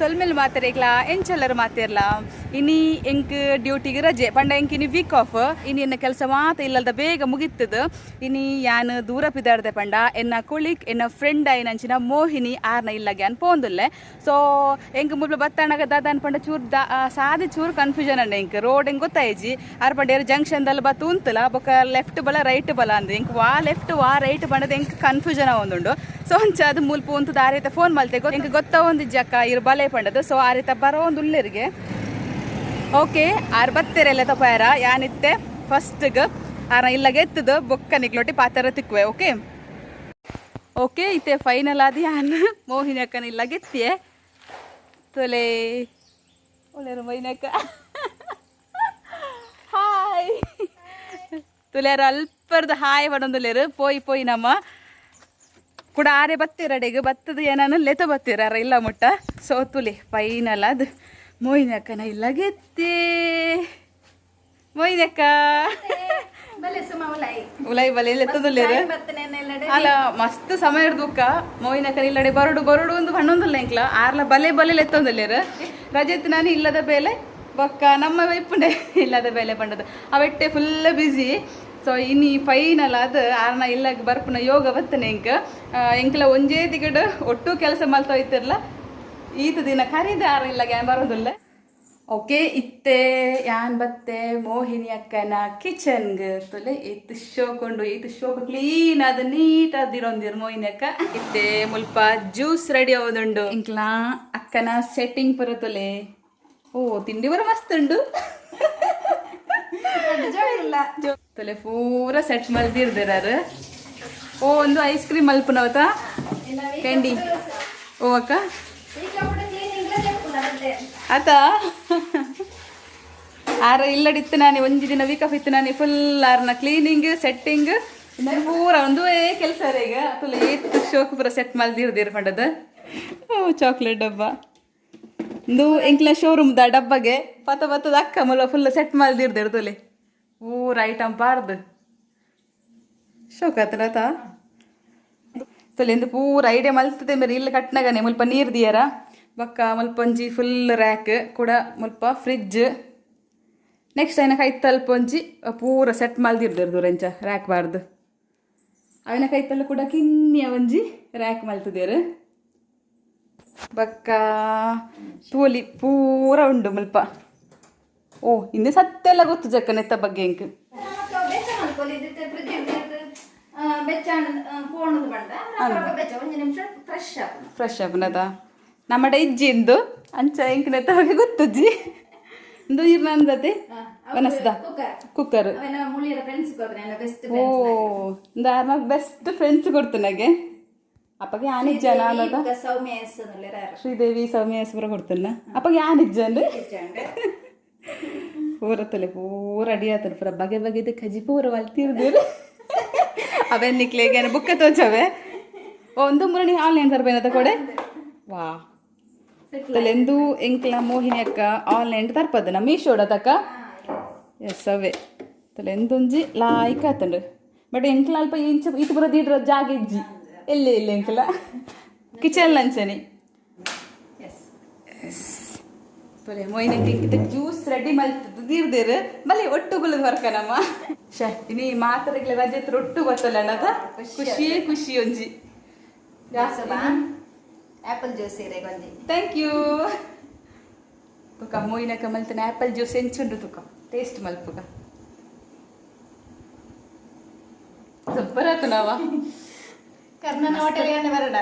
ಸೊಲ್ಮೆಲ್ ಮಾತೆರೆಗ್ಲಾ ಎಂಚಲ್ಲರು ಮಾತೆರ್ಲ. ಇನಿ ಎಂಕ್ ಡ್ಯೂಟಿಗೆ ರಜೆ ಪಂಡ ಎಂಕ್ ಇನಿ ವೀಕ್ ಆಫ್. ಇನಿ ಎನ್ನ ಕೆಲಸ ಮಾತ ಇಲ್ಲಲ್ದ ಬೇಗ ಮುಗಿತ್ತದು. ಇನಿ ಯಾನ್ ದೂರ ಪಿದಾಡ್ದೆ ಪಂಡ ಎನ್ನ ಕೊಳಿಕ್ ಎನ್ನ ಫ್ರೆಂಡ್ ಆಯಿನಂಚಿನ ಮೋಹಿನಿ ಆರ್ನ ಇಲ್ಲಗೆ ಯಾನ್ ಪೋಂದುಲ್ಲೆ. ಸೊ ಎಂಕ್ ಮುಲ್ಪ ಬತ್ತಣಗ ದಾದಾನ್ ಪಂಡ ಚೂರ್ ದಾ ಸಾದಿ ಚೂರು ಕನ್ಫ್ಯೂಷನ್ ಅಂಡ, ಎಂಕ್ ರೋಡ್ ಎಂಕ್ ಗೊತ್ತಾಯಿಜಿ. ಆರ್ ಪಂಡ ಜಂಕ್ಷನ್ ದಲ್ಲಿ ಬತ್ತು ಉಂತುಲ ಬೊಕ ಲೆಫ್ಟ್ ಬಲ ರೈಟ್ ಬಲ ಅಂದ್, ಎಂಕ್ ವಾ ಲೆಫ್ಟ್ ವಾ ರೈಟ್ ಪಂಡದ ಎಂಕ್ ಕನ್ಫ್ಯೂಷನ್ ಆವೊಂದುಂಡು. ಸೊ ಅಂಚ ಅದು ಮುಲ್ಪ ಉಂತು ಆರೇತ ಫೋನ್ ಮಲ್ತೆ, ಎಂಕ್ ಗೊತ್ತ ಒಂದಿಜ್ಜಕ್ಕ ಇರು ಬಲೆ ಪಂಡದು. ಸೊ ಆರೇತ ಬರೋಂದು ಉಲ್ಲೆರಿಗೆ. ಓಕೆ, ಆರ್ ಬತ್ತೆರೆಲ್ಲ ತಪಾಯರ ಯಾನಿತ್ತೆ ಫಸ್ಟ್ಗ್ ಆರ ಇಲ್ಲಗೆ ಎತ್ತದು ಬೊಕ್ಕ ನಿಕ್ಲೊಟ್ಟಿ ಪಾತರ ತಿಕ್ಕುವೆ. ಓಕೆ ಓಕೆ, ಇತ್ತೆ ಫೈನಲ್ ಆದ್ ಯಾನ್ ಮೋಹಿನಿ ಅಕ್ಕನ ಇಲ್ಲಗೆ ಎತ್ತಿಯೆ. ತೊಲೆ ಒಳ್ಳೆರು ಮೋಹಿನಿ ಅಕ್ಕ, ಹಾಯ್. ತುಲೇರು ಅಲ್ಪರ್ದು ಹಾಯ್ ಪಡೊಂದುಲ್ಲೇರು. ಪೋಯಿ ಪೋಯಿ ನಮ್ಮ ಕೂಡ ಆರೆ ಬತ್ತೀರ ಅಡೆಗೆ ಬತ್ತದ ಏನಾನು ಲೆತ ಬತ್ತೀರ ಅರ ಇಲ್ಲ ಮುಟ್ಟ. ಸೊ ತುಲೆ ಫೈನಲ್ ಅದು ಮೋಹಿನಿ ಅಕ್ಕನ ಇಲ್ಲಗೆತ್ತಿ. ಮೋಹಿನಿ ಅಕ್ಕ, ಉಲೈ ಬಲೆ ಲೆತ್ತದುಲ್ಲೇರು. ಅಲ್ಲ, ಮಸ್ತ್ ಸಮಯ ದುಕ್ಕ ಮೋಹಿನಿ ಅಕ್ಕನ ಇಲ್ಲಡೆ ಬರಡು ಬರಡು ಒಂದು ಹಣ್ಣೊಂದುಲ್ಲ ಎಂಕ್ಲ ಆರ್ಲ ಬಲೆ ಬಲೆ ಲೆತ್ತೊಂದುಲ್ಲೇರು. ರಜೆತ್ ನಾನು ಇಲ್ಲದ ಬೇಲೆ ಬೊಕ್ಕ ನಮ್ಮ ವೈಪುಂಡೆ ಇಲ್ಲದ ಬೇಲೆ ಪಂಡದು ಅವೆಟ್ಟೆ ಫುಲ್ ಬಿಸಿ. ಸೊ ಇನಿ ಫೈನಲ್ ಅದು ಆರ್ನ ಇಲ್ಲಗ್ ಬರ್ಪುನ ಯೋಗ ಬತ್ತನೆ ಎಂಕ್. ಎಂಕ್ಲ ಒಂಜೇ ತಿಗಡ್ ಒಟ್ಟು ಕೆಲಸ ಮಲ್ತ ಹೋಯ್ತಿರ್ಲ ಈತ ದಿನ ಕರೀದ ಆರ ಇಲ್ಲಗೆ ಬರೋದಿಲ್ಲ. ಓಕೆ, ಇತ್ತೆ ಯಾನ್ ಬತ್ತೆ ಮೋಹಿನಿ ಅಕ್ಕನ ಕಿಚನ್ಗ್. ತುಲೆ ಇತ್ತು ಶೋಕೊಂಡು ಈತ್ ಶೋಕ್ ಕ್ಲೀನ್ ಆದ್ ನೀಟ್ ಆದಿರೊಂದಿರ್ ಮೋಹಿನಿ ಅಕ್ಕ. ಇತ್ತೆ ಮುಲ್ಪ ಜ್ಯೂಸ್ ರೆಡಿ ಆವದುಂಡು. ಎಂಕ್ಲ ಅಕ್ಕನ ಸೆಟ್ಟಿಂಗ್ ಪೂರ ತುಲೆ. ಓ, ತಿಂಡಿ ಪೂರ ಮಸ್ತ್ ಉಂಡು. ತುಲೆ ಪೂರ ಸೆಟ್ ಮಲ್ದಿರ್ದಿರಾರು. ಓ, ಒಂದು ಐಸ್ ಕ್ರೀಮ್ ಮಲ್ಪುನವತ ಕ್ಯಾಂಡಿ. ಓ ಅಕ್ಕ, ಆತ ಆರ ಇಲ್ಲಡಿತ್ತು ನಾನು ಒಂಜಿ ದಿನ ವೀಕ್ ಆಫ್ ಇತ್ತು ನಾನು ಫುಲ್ ಆರ್ನ ಕ್ಲೀನಿಂಗ್ ಸೆಟ್ಟಿಂಗ್ ಪೂರ ಒಂದುವೇ ಕೆಲಸ. ಈಗ ಫುಲ್ ಏತ್ ಶೋಕ್ ಪೂರ ಸೆಟ್ ಮಲ್ದಿರ್ದಿರ್ ಪಂಡದ. ಓ, ಚಾಕ್ಲೇಟ್ ಡಬ್ಬ ಇಂದು ಎಂಕ್ಲ ಶೋರೂಮ್ the ಡಬ್ಬಗೆ ಪತ ಪತ್ತದ ಅಕ್ಕ ಮುಲ್ಲ ಫುಲ್ ಸೆಟ್ ಮಲ್ದಿರ್ದಿರ್. ತುಲೆ ಪೂರ ಐಟಮ್ ಪಾರ್ದು ಶೋಕ್ ಆತನ. ತುಲೆ ಇಂದು ಪೂರ ಐಡಿಯಾ ಮಲ್ತದೆ ಮೇರೆ ಇಲ್ಲ ಕಟ್ನಗನೆ. ಮುಲ್ಪ ನೀರು ದಿಯರ ಬೊಕ್ಕ ಮುಲ್ಪ ಒಂಜಿ ಫುಲ್ ರ್ಯಾಕ್ ಕೂಡ, ಮುಲ್ಪ ಫ್ರಿಜ್. ನೆಕ್ಸ್ಟ್ ಐನ ಕೈತಲ್ಪ ಒಂಜಿ ಪೂರ ಸೆಟ್ ಮಲ್ದಿರ್ದಿರ್ದು ರೆಂಚ ರ್ಯಾಕ್ ಬಾರ್ದು. ಅವನ ಕೈತಲ್ಲ ಕೂಡ ಕಿನ್ನಿಯ ಒಂಜಿ ರ್ಯಾಕ್ ಮಲ್ತದೇರು. ಬೊಕ್ಕ ತೋಲಿ ಪೂರ ಉಂಡು ಮುಲ್ಪ. ಓ, ಇಂದು ಸತ್ಯ ಎಲ್ಲ ಗೊತ್ತು ಜಕ್ಕ ನೆತ್ತ ಬಗ್ಗೆ ಎಂಕ್. ಫ್ರೆಶ್ ಆಪುನದ ನಮ್ಮಡ ಇಜ್ಜಿ ಇಂದು ಅಂಚ ಎಂಕ್ ನೆತ್ತ ಬಗ್ಗೆ ಗೊತ್ತುಜ್ಜಿ. ಇಂದು ಇರ್ ನಂದತೆ ವನಸ್ದ ಕುಕ್ಕರ್. ಓ, ಇಂದು ಆರ್ನ ಬೆಸ್ಟ್ ಫ್ರೆಂಡ್ಸ್ ಕೊಡ್ತನಾಗೆ ಅಪ್ಪಗೆ ಯಾನಿಜ್ಜ ನಾನದ. ಶ್ರೀದೇವಿ ಸೌಮ್ಯ ಪೂರ ಕೊಡ್ತನ ಅಪ್ಪಗೆ ಯಾನಿಜ್ಜ ಅಂದ್ರೆ ಪೂರ ತಲೆ ಪೂರ ಅಡಿ ಆತನ ಪೂರ ಬಗೆ ಬಗೆದ ಕಜಿ ಪೂರ ಮಲ್ತಿರ್ದಿರು. ಅವೆನ್ ನಿಕ್ಲೆಗೆ ಬುಕ್ಕ ತೋಚವೆ. ಓ, ಒಂದು ಮುರಣಿ ಆನ್ಲೈನ್ ತರ್ಬೇನದ ಕೊಡೆ. ವಾ, ಎಂದು ಎಂಕ್ಲ ಮೋಹಿನಿ ಅಕ್ಕ ಆನ್ಲೈನ್ ತರ್ಪದ ನಮ್ಮ ಮೀಶೋಡ ತಕ್ಕ. ಎಸ್, ಅವೇ ತಲೆ ಎಂದೊಂಜಿ ಲಾಯ್ಕ್ ಆತಂಡು. ಬಟ್ ಎಂಕ್ಲ ಅಲ್ಪ ಇಂಚ ಈತ ಪೂರ ದೀಡ್ರ ಜಾಗ ಇಜ್ಜಿ ಎಲ್ಲಿ ಇಲ್ಲ ಎಂಕ್ಲ ಕಿಚನ್ ಲಂಚನಿ. ಎಸ್, ತೊಲೆ ಮೊಯ್ನೆ ಜ್ಯೂಸ್ ರೆಡಿ ಮಲ್ತದ್ದು ದೀರ್ದೇರು. ಬಲೆ ಒಟ್ಟು ಗುಲದ ವರ್ಕ ನಮ್ಮ ಶೇ. ಇನಿ ಮಾತರೆಗ್ಲೆ ರಜೆ ಒಟ್ಟು ಗೊತ್ತಲ್ಲ ಅಣ್ಣದ ಖುಷಿ ಖುಷಿ ಒಂಜಿ. ಆಪಲ್ ಜ್ಯೂಸ್ ಇರೆ ಒಂಜಿ. Thank you. ತುಕ ಮೊಯ್ನಕ ಮಲ್ತನ ಆಪಲ್ ಜ್ಯೂಸ್ ಎಂಚುಂಡು ತುಕ ಟೇಸ್ಟ್ ಮಲ್ಪುಗ. ಸೂಪರ್ ಆತು ನಾವ. ಕರ್ನನ ಹೋಟೆಲ್ ಬರಡ.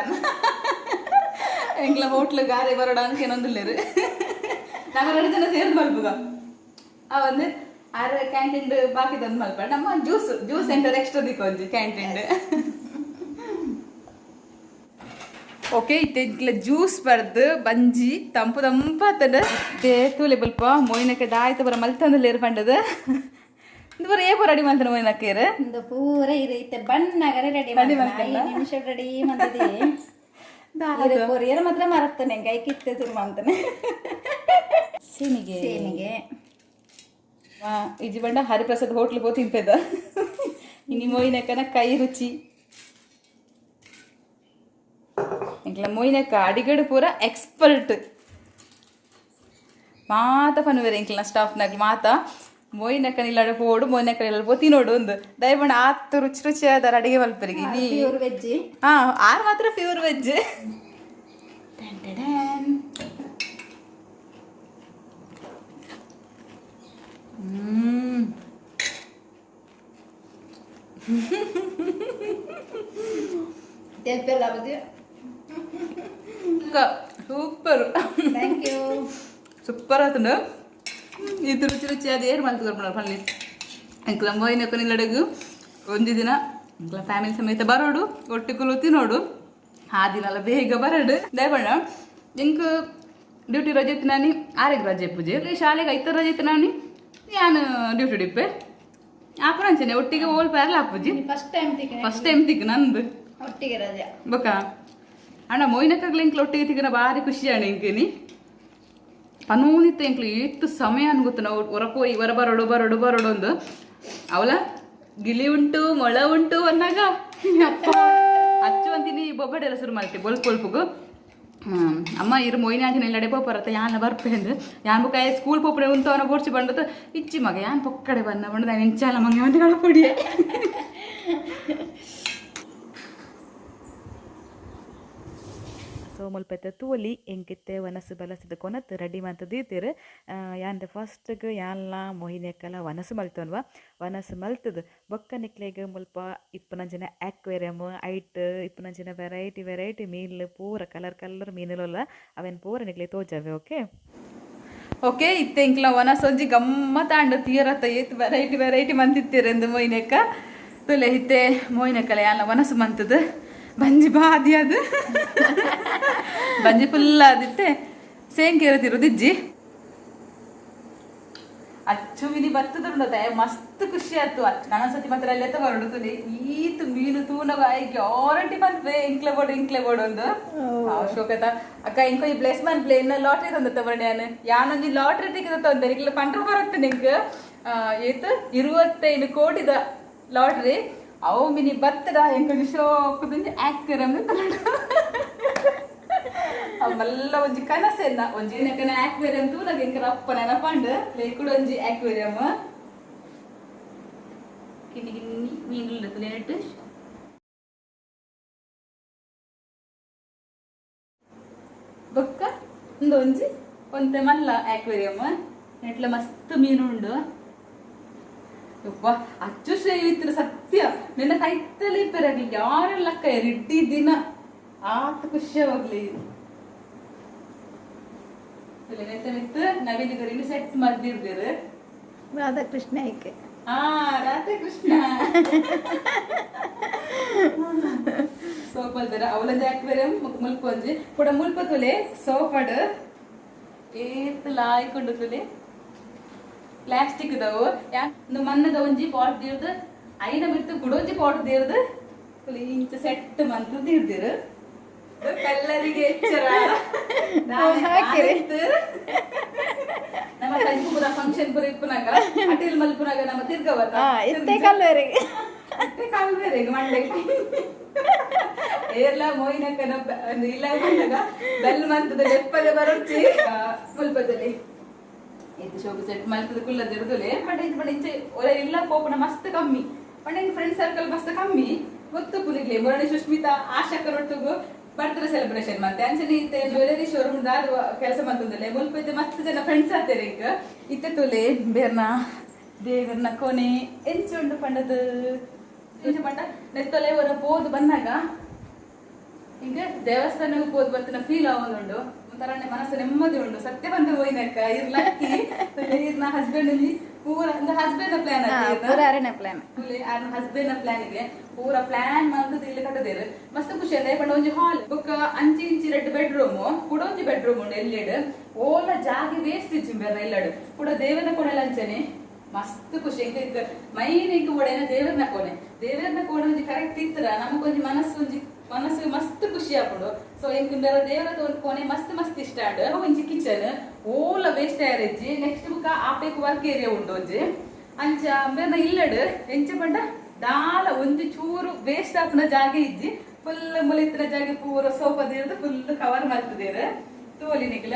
ಎಂಗ್ಲ ಹೋಟ್ಲ್ ಗಾರೆ ಬರೋಡ ಅಂತ ಏನೊಂದಿಲ್ಲೇರು. ನಮ್ಮ ಎರಡು ಜನ ಸೇರ್ದು ಮಲ್ಪುಗ. ಆ ಒಂದು ಆರು ಕ್ಯಾಂಟೀನ್ ಬಾಕಿ ತಂದು ಮಲ್ಪ. ನಮ್ಮ ಜ್ಯೂಸ್ ಜ್ಯೂಸ್ ಸೆಂಟರ್ ಎಕ್ಸ್ಟ್ರಾ ದಿಕ್ಕ ಒಂಜಿ ಕ್ಯಾಂಟೀನ್. ಓಕೆ, ಇತ್ತೆ ಜ್ಯೂಸ್ ಬರ್ದು ಬಂಜಿ ತಂಪು ತಂಪಾತದ. ಇತ್ತೆ ತೂಲೆ ಬಲ್ಪ ಮೊಯ್ನಕ್ಕೆ ದಾಯ್ತ ಬರ ಮಲ್ತಂದುಲ್ಲೇರು ಪಂಡದ. ಇಂದು ಬರ ಏ ರೆಡಿ ಮಲ್ತನ ಮೊಯ್ನಕ್ಕೇರು? ಇಂದು ಪೂರ ಇರು ಇತ್ತೆ ಬಣ್ಣಗರೆ ರೆಡಿ. ರೆಡಿ ಮಲ್ತಲ್ಲ? 5 ನಿಮಿಷ ರೆಡಿ ಮಂತದೆ. ಕೊರಿಯರ್ ಮಾತ್ರ ಮರತ್ತಾನೆ ಕೈ ಕಿತ್ತೆ ಶುರು ಮಾಡ್ತಾನೆ. ಸೇಮಿಗೆ. ಸೇಮಿಗೆ. ಇಜಿ ಬಂಡ ಹರಿಪ್ರಸಾದ್ ಹೋಟ್ಲ್ ಪೋ ತಿನ್ಪೆದ. ಇನಿ ಮೊಯ್ನಕ್ಕನ ಕೈ ರುಚಿ. ಎಂಕ್ಲ ಮೊಯ್ನಕ್ಕ ಅಡಿಗಡು ಪೂರ ಎಕ್ಸ್ಪರ್ಟ್. ಮಾತ ಪನುವೆರ್ ಎಂಕ್ಲೆನ ಸ್ಟಾಫ್ನಕ್ಲು ಮಾತ ಮೋಯಿನಕ್ಕನ ಇಲ್ಲಡೆ ಪೋಡು, ಮೋಯಿನಕ್ಕನ ಇಲ್ಲಡೆ ಪೋ ತಿನೋಡು ಒಂದು ದಯಮಾಡಿ. ಆತ್ ರುಚಿ ರುಚಿಯಾದ ಅಡಿಗೆ ಮಲ್ಪರಿಗೆ ನೀ. Pure veg. ಹಾ, ಆರ್ ಮಾತ್ರ ಪ್ಯೂರ್ ವೆಜ್. ತೆಲ್ಪೆಲ್ಲ ಬುದ್ಧಿ. ಸೂಪರ್. Thank you. Super ಆತುಂಡು. ಇದು ರುಚಿ ರುಚಿಯಾದ ಏರ್ ಮಲ್ತು ಕೊರ್ಪುನ ಪನ್ನಿ. ಎಂಕ್ಲ ಮೋಯಿನಕ್ಕ ನಿಲ್ಲಡೆಗು ಒಂಜಿ ದಿನ ಎಂಕ್ಲ ಫ್ಯಾಮಿಲಿ ಸಮೇತ ಬರೋಡು, ಒಟ್ಟಿಕುಲು ತಿನ್ನೋಡು. ಆ ದಿನಲ ಬೇಗ ಬರಡು. ದಯಪಂಡ ಎಂಕ್ ಡ್ಯೂಟಿ ರಜೆ ಇತ್ತು ನಾನಿ, ಆರೆಗ್ ರಜೆ ಪೂಜೆ ಶಾಲೆಗೆ ಐತ ರಜೆ ಇತ್ತು ನಾನಿ, ಯಾನ್ ಡ್ಯೂಟಿ ಡಿಪ್ಪೆ ಆಪುನಂಚನೆ ಒಟ್ಟಿಗೆ ಓಲ್ ಪ್ಯಾರ್ಲ ಆಪುಜಿ. ಫಸ್ಟ್ ಟೈಮ್ ತಿಕ್ಕ. ಫಸ್ಟ್ ಟೈಮ್ ತಿಕ್ ನಂದು. ಒಟ್ಟಿಗೆ ರಜೆ. ಬೊಕ ಅಣ್ಣ ಮೋಯಿನಕ್ಕಗ್ಲ ಎಂಕ್ಲ ಒಟ್ಟಿಗೆ ತಿಕ್ಕನ ಬಾರಿ ಖುಷಿ ಅಣ್ಣ. ಎಂಕಿನಿ ಪನೂನಿತ್ತ ಎಂಕ್ಲು ಏತ್ ಸಮಯ ಅನ್ ಗೊತ್ತು. ನಾವು ಹೊರ ಪೋಯಿ ಹೊರ ಬರೋಡು ಬರೋಡು ಬರೋಡು ಒಂದು ಅವಲ ಗಿಳಿ ಉಂಟು, ಮೊಳ ಉಂಟು ಅನ್ನಾಗ ಅಪ್ಪ ಅಚ್ಚು ಅಂತೀನಿ. ಬೊಬ್ಬಡೆ ಎಲ್ಲ ಶುರು ಮಾಡ್ತಿ ಬೊಲ್ಪು ಬೊಲ್ಪುಗು. ಅಮ್ಮ ಇರು ಮೊಯ್ನ ಆಂಟಿನ ಎಲ್ಲಡೆ ಪೋಪರತ್ತ ಯಾನ ಬರ್ಪೆ ಅಂದ್. ಯಾನ್ ಬೊಕ ಸ್ಕೂಲ್ ಪೋಪುನೆ ಉಂತವನ ಬೋಡ್ಚಿ ಬಂಡತ ಇಚ್ಚಿ ಮಗ. ಯಾನ್ ಪೊಕ್ಕಡೆ ಬಂದ ಬಂಡ ನಾನು ಇಂಚಾಲ ಮಂಗೆ ಒಂದು ಕಳಪೊಡಿಯೆ. ಸೊ ಮುಲ್ಪೆತ್ತ ತೂಲಿ ಎಂಕಿತ್ತೆ ವನಸು ಬಲಸಿದ ಕೊನತ್ ರೆಡಿ ಮಂತ್ ದೀತೆರ್. ಯಾನ್ದ ಫಸ್ಟ್ಗ್ ಯಾನ್ಲ ಮೋಹಿನಿಯಕ್ಕಲ ವನಸು ಮಲ್ತೊನ್ವ. ವನಸು ಮಲ್ತದ್ ಬೊಕ್ಕ ನಿಕ್ಲೆಗ್ ಮುಲ್ಪ ಇಪ್ಪುನಂಚಿನ ಆಕ್ವೇರಿಯಮ್, ಐಟ್ ಇಪ್ಪುನಂಚಿನ ವೆರೈಟಿ ವೆರೈಟಿ ಮೀನ್ಲು ಪೂರ, ಕಲರ್ ಕಲರ್ ಮೀನುಲುಲ್ಲ, ಅವೆನ್ ಪೂರ ನಿಕ್ಲೆಗ್ ತೋಜಾವೆ. ಓಕೆ. ಓಕೆ, ಇತ್ತೆ ಎಂಕ್ಲ ವನಸೊಂಜಿ ಗಮ್ಮತ್ತಾಂಡ ತೀರತ್ತ ಏತ್ ವೆರೈಟಿ ವೆರೈಟಿ ಮಂತಿತ್ತೀರೆಂದು ಮೊಯ್ನೆಕ್ಕ ತುಲೆ. ಇತ್ತೆ ಮೋಯ್ನೆಕ್ಕಲ ಯಾಲ ವನಸು ಮಂತದ ಬಂಜಿ ಬಾದಿ ಅದು ಬಂಜಿ ಫುಲ್ ಆದಿತ್ತೆ. ಸೇಂಕೇರ ತಿರುದಿಜ್ಜಿ. ಅಚ್ಚು ಮಿನಿ ಬತ್ತದುಂಡು, ಮಸ್ತ್ ಖುಷಿ ಆಯ್ತು. ನಾನೊಂದ್ಸತಿ ಮಾತ್ರ ಅಲ್ಲೇ ಬರಡು ತುಲಿ. ಈತ್ ಮೀನು ತೂನಗ I guarantee ಪನ್ಪೆ, ಎಂಕ್ಲೆ ಬೋಡು, ಎಂಕ್ಲೆ ಬೋಡು ಒಂದು ಶೋಕತ. ಅಕ್ಕ ಇಂಕೊ ಈ ಬ್ಲೆಸ್ ಮನ್ ಪ್ಲೇನ್ ಲಾಟ್ರಿ ತಂದ ಬರಣೆ. ಯಾನ್ ಯಾನೊಂಜಿ ಲಾಟ್ರಿ ಟಿಕೆಟ್ ತಂದೆ ನಿಕ್ಲೆ ಪಂಡ್ರ ಬರುತ್ತೆ ನಿಂಕ್. ಏತ್ 25 ಕೋಟಿದ ಲಾಟ್ರಿ ಅವು ಮಿನಿ ಬತ್ತದ ಎಂಕೊಂಜಿ ಶೋಕುದೊಂಜಿ ಆಕ್ವೇರಿಯಂ ಮಲ್ಲ ಒಂಜಿ ಕನಸೆನ್ನ ಒಂಜಿ ನೆಕ್ಕನ ಆಕ್ವೇರಿಯಂ ತೂನಗ ಎಂಕನ ಅಪ್ಪ ನೆನಪಾಂಡ್. ಲೇಕುಡು ಒಂಜಿ ಆಕ್ವೇರಿಯಂ, ಕಿನ್ನಿ ಕಿನ್ನಿ ಮೀನುలు ತುಲೆನೆಟ್. ಬೊಕ್ಕ ಉಂದು ಒಂಜಿ ಒಂತೆ ಮಲ್ಲ ಆಕ್ವೇರಿಯಂ. ನೆಟ್ಲ ಮಸ್ತ್ ಮೀನು ಉಂಡು. ಯವ್ವ, ಅಚ್ಚು ಶ್ರೇಯ ಸತ್ಯ ನಿನ್ನ ಕೈತಲ್ಲಿ ಇಪ್ಪರಾಗ್ಲಿ ಯಾರೆಲ್ಲ ಅಕ್ಕ ಇಡೀ ದಿನ ಆತ ಖುಷಿ ಹೋಗ್ಲಿ. ಮಿತ್ತು ನವೀನ್ ಇನ್ನು ಸೆಟ್ ಮದ್ದಿರ್ದಿರು. ರಾಧಾಕೃಷ್ಣ ಐಕೆ. ಹಾ, ರಾಧೆ ಕೃಷ್ಣ ಸೋಪ್ ಅಲ್ದರ ಅವಲಂಜಿ ಆಕ್ವೇರಿಯಂ ಮುಲ್ಪ ಒಂಜಿ ಕೂಡ. ಮುಲ್ಪ ತುಲೆ ಸೋಫಾಡ್ ಏತ್ ಲಾಯ್ಕೊಂಡು ತುಲೆ. ಪ್ಲಾಸ್ಟಿಕ್ ದವು ಯಾ ಒಂದು ಮಣ್ಣದ ಒಂಜಿ ಪಾಟ್ ದೀರ್ದು, ಐನ ಮಿರ್ತು ಕುಡೊಂಜಿ ಪಾಟ್ ದೀರ್ದು ತುಲೆ ಇಂಚ ಸೆಟ್ ಮಂತು ದೀರ್ದಿರು. ಕಲ್ಲರಿಗೆ ಎಚ್ಚರ. ಹಾಕಿರಿ. ನಮ್ಮ ಕಜ್ಪುರ ಫಂಕ್ಷನ್ ಪುರ ಇಪ್ಪುನಾಗ ಅಟಿಲ್ ಮಲ್ಪುನಾಗ ನಮ್ಮ ತಿರ್ಗವತ್ತ. ಹಾ, ಇತ್ತೆ ಕಲ್ವರಿಗೆ. ಇತ್ತೆ ಕಾಲ್ ಬೇರೆ ಮಂಡೆ ಏರ್ಲ ಮೋಯಿನಕ್ಕನ ಒಂದು ಇಲ್ಲ ಬಂದಾಗ ಬೆಲ್ ಮಂತದ ಲೆಪ್ಪದೆ ಬರೊಡ್ಚಿ. ಮುಲ್ಪದಲ್ಲಿ ಇದು ಶೋಕು ಸೆಟ್ ಮಲ್ತದ ಕುಲ್ಲದಿರುದುಲೆ. ಬಟ್ ಇಂಚ ಬಟ್ ಇಂಚೆ ಒಲೆ ಇಲ್ಲ ಪೋಪುನ ಮಸ್ತ್ ಕಮ್ಮಿ. ಬಟ್ ಇನ್ ಫ್ರೆಂಡ್ ಸರ್ಕಲ್ ಮಸ್ತ್ ಕಮ್ಮಿ ಗೊತ್ತು ಪುನಿಗ್ಲೆ. ಮೊರಣಿ ಸುಷ್ಮಿತಾ ಆಶಾಕರೊಟ್ಟುಗು ಬರ್ತ್ಡೇ ಸೆಲೆಬ್ರೇಷನ್ ಮತ್ತೆ ಅಂಚನೆ ಇತ್ತೆ ಜ್ಯುವೆಲರಿ ಶೋರೂಮ್ ದಾದ ಕೆಲಸ ಮಂತಂದಿಲ್ಲ. ಮುಲ್ಪ ಇತ್ತೆ ಮಸ್ತ್ ಜನ ಫ್ರೆಂಡ್ಸ್ ಆತೇರೆ. ಈಗ ಇತ್ತೆ ತುಲೆ ಬೇರ್ನ ದೇವರ್ನ ಕೊನೆ ಎಂಚ ಉಂಡು ಪಂಡದು. ಎಂಚ ಪಂಡ ನೆತ್ತೊಲೆ ಹೊರ ಪೋದು ಬಂದಾಗ ಹಿಂಗೆ ದೇವಸ್ಥಾನಕ್ಕೆ ಹೋದ್ ಬರ್ತಿನ ಫೀಲ್ ಆವೊಂದುಂಡು. ಒಂಥರ ಮನಸ್ಸು ನೆಮ್ಮದಿ ಉಂಡು. ಸತ್ಯ ಬಂದು ಹೋಯ್ನಕ್ಕ ಇರ್ ಲಕ್ಕಿ. ಇರ್ನ ಹಸ್ಬೆಂಡ್ ಪೂರ ಅಂದ್ರೆ ಹಸ್ಬೆಂಡ್ ಪ್ಲಾನ್. ಪೂರ ಅರಣ್ಯ ಪ್ಲಾನ್. ಹಸ್ಬೆಂಡ್ ಪ್ಲಾನ್ ಗೆ ಪೂರ ಪ್ಲಾನ್ ಮಂತುದು ಇಲ್ಲಿ ಕಟ್ಟದೇರು. ಮಸ್ತ್ ಖುಷಿ ಅದೇ ಪಂಡ ಒಂಜಿ ಹಾಲ್ ಬೊಕ್ಕ ಅಂಚಿ ಇಂಚಿ ರಡ್ಡ್ ಬೆಡ್ರೂಮ್, ಕೂಡ ಒಂಜಿ ಬೆಡ್ರೂಮ್ ಉಂಡು. ಎಲ್ಲೆಡ್ ಓಲ ಜಾಗೆ ವೇಸ್ಟ್ ಇಜ್ಜಿ ಬೇರೆ ಎಲ್ಲಡು ಕೂಡ. ದೇವನ ಕೋಣೆಲ ಅಂಚನೆ ಮಸ್ತ್ ಖುಷಿ. ಎಂಕ್ ಮೈನ್ ಎಂಕ್ ಬೋಡೇನ ದೇವರನ ಕೋಣೆ. ದೇವರನ ಕೋಣೆ ಒಂಜಿ ಕರೆಕ್ಟ್ ಇತ್ತರ ನಮಗೊಂಜಿ ಮನಸ್ಸು ಒಂಜಿ ಮನಸ್ಸು ಮಸ್ತ್ ಖುಷಿ ಆಪುಂಡು. ಸೊ ಎಂಕ್ ಬೇರೆ ದೇವರ ಕೋಣೆ ಮಸ್ತ್ ಮಸ್ತ್ ಇಷ್ಟ ಆಂಡ್. ಒಂಜಿ ಕಿಚನ್ ಓಲ ವೇಸ್ಟ್ ಆಯರೆಜ್ಜಿ. ನೆಕ್ಸ್ಟ್ ಬುಕ್ಕ ಆಪೇಕ್ ವರ್ಕ್ ಏರಿಯಾ ಉಂಡು ಒಂಜಿ. ಅಂಚ ಬೇರೆ ಇಲ್ಲಡ್ ಎಂಚ ಪಂಡ ದಾಲ ಒಂಜಿ ಚೂರು ವೇಸ್ಟ್ ಆಪುನ ಜಾಗೆ ಇಜ್ಜಿ. ಫುಲ್ ಮುಲಿತ್ತಿನ ಜಾಗೆ ಪೂರ ಸೋಫಾ ದೀರ್ದು ಫುಲ್ ಕವರ್ ಮಲ್ತದೇರು. ತೋಲಿ ನಿಕ್ಲ.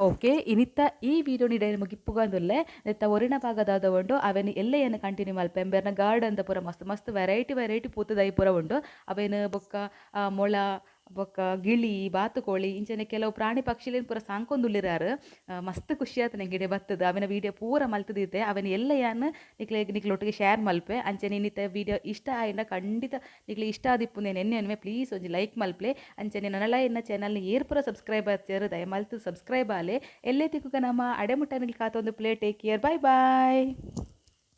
ಓಕೆ, ಇನಿತ್ತ ಈ ವಿಡಿಯೋ ನಿಡೈನ ಮುಗಿಪ್ಪುಗಂದುಲ್ಲೆ. ನೆತ್ತ ಒರಿನ ಭಾಗದಾದ ಉಂಡು, ಅವೆನ್ ಎಲ್ಲೆಯನ್ನು ಕಂಟಿನ್ಯೂ ಮಲ್ಪೆ. ಎಂಬೆರ್ನ ಗಾರ್ಡನ್ ದ ಪೂರ ಮಸ್ತ್ ಮಸ್ತ್ ವೆರೈಟಿ ವೆರೈಟಿ ಪೂತ ದೈ ಪೂರ ಉಂಡು. ಅವೆನ್ ಬೊಕ್ಕ ಮೊಳ ಬೊಕ್ಕ ಗಿಳಿ, ಬಾತುಕೋಳಿ ಇಂಚನೆ ಕೆಲವು ಪ್ರಾಣಿ ಪಕ್ಷಿಲೇನ್ ಪೂರ ಸಾಂಕೊಂದುಲ್ಲೆರ್. ಮಸ್ತ್ ಖುಷಿ ಆತು ನಂಗೆ ಇಡೆ ಬತ್ತದ. ಅವೆನ ವಿಡಿಯೋ ಪೂರ ಮಲ್ತುದೀತೆ, ಅವೆನ ಎಲ್ಲ ಯಾನ್ ನಿಕ್ಲೆಗ್ ನಿಕ್ಲೊಟ್ಟಿಗೆ ಶೇರ್ ಮಲ್ಪೆ. ಅಂಚನೆ ಇನ್ನಿತ ವಿಡಿಯೋ ಇಷ್ಟ ಆಯಿನ ಖಂಡಿತ ನಿಕ್ಲೆ ಇಷ್ಟ ಆದಿಪ್ಪುನೇನು ಎನ್ನೆ ಎನ್ನುವೆ, ಪ್ಲೀಸ್ ಒಂಜಿ ಲೈಕ್ ಮಲ್ಪ್ಲೆ. ಅಂಚನೆ ನನಲ ಎನ್ನ ಚಾನಲ್ನ ಏರ್ ಪೂರ ಸಬ್ಸ್ಕ್ರೈಬ್ ಆತಿರ್ ದಯ ಮಲ್ತ್ ಸಬ್ಸ್ಕ್ರೈಬ್ ಆಲೆ. ಎಲ್ಲೆ ತಿಕ್ಕುಗ ನಮ್ಮ ಅಡೆಮುಟ್ಟ ನಿಕ್ಲ್ ಕಾತೊಂದು play. Take care, bye bye.